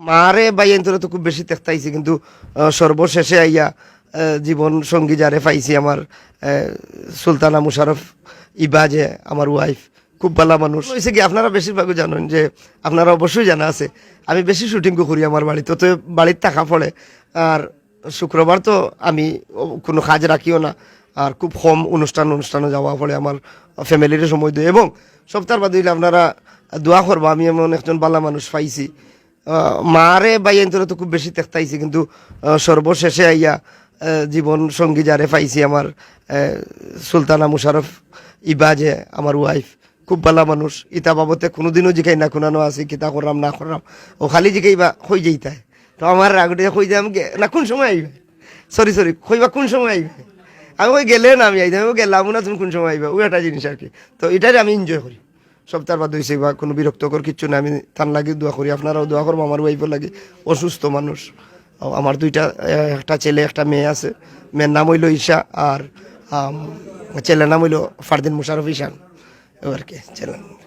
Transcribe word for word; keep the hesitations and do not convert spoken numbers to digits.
মারে ভাইয়াইন্তরে তো খুব বেশি দেখতাইছি, কিন্তু আহ, সর্বশেষে আইয়া আহ, জীবন সঙ্গী যারে পাইছি, আমার আহ, সুলতানা মুশারফ ইবা, যে আমার ওয়াইফ, খুব ভালা মানুষ। হইছে কি, আপনারা বেশিরভাগই জানেন, যে আপনারা অবশ্যই জানা আছে, আমি বেশি শুটিং করি আমার বাড়িত, তো বাড়িত থাকা পড়ে। আর শুক্রবার তো আমি ও-, কোনো কাজ রাখিও না, আর খুব কম অনুষ্ঠান অনুষ্ঠানে যাওয়া পড়ে আমার, ফ্যামিলিরে সময় দেই। এবং সপ্তাহর বাদে অইলে আপনারা দোয়া করবা, আমি এমন একজন ভালা মানুষ পাইছি। আহ, মারে ভাইয়াইন্তরে তো খুব বেশি দেখতাইছি, কিন্তু আহ, সর্বশেষে আইয়া আহ, জীবন সঙ্গী যারে পাইছি, আমার আহ, সুলতানা মুশারফ ইবা, যে আমার ওয়াইফ, খুব ভালা মানুষ। ইতা বাবতে কোনোদিনও জিকাই না, কুনানো আছে, কিতা কররাম না কররাম, ও খালি জিকাইবা কই যাইতায়। তো আমার রাগ উঠে কই যাম গে-, না, কোন সময় আইবা? সরি, সরি, কইবা কোন সময় আইবা? আমি কই গেলে না আমি আইতাম, আমি গেলাম না, তুমি কোন সময় আইবা? ওই একটা জিনিস আর কি। তো এটারে আমি এনজয় করি। সপ্তাহর বাদে হইছে বা কোনো বিরক্তকর কিচ্ছু না, আমি তার লাগি দোয়া করি, আপনারাও দোয়া করবা আমার ওয়াইফর লাগি। অসুস্থ মানুষ। ও, আমার দুইটা, আহ, একটা ছেলে একটা মেয়ে আছে। মেয়ের নাম হইলো ঈশা, আর আম, ছেলের নাম হইলো ফারদিন মুশারফ ঈশান। ও আর কি, ছেলে।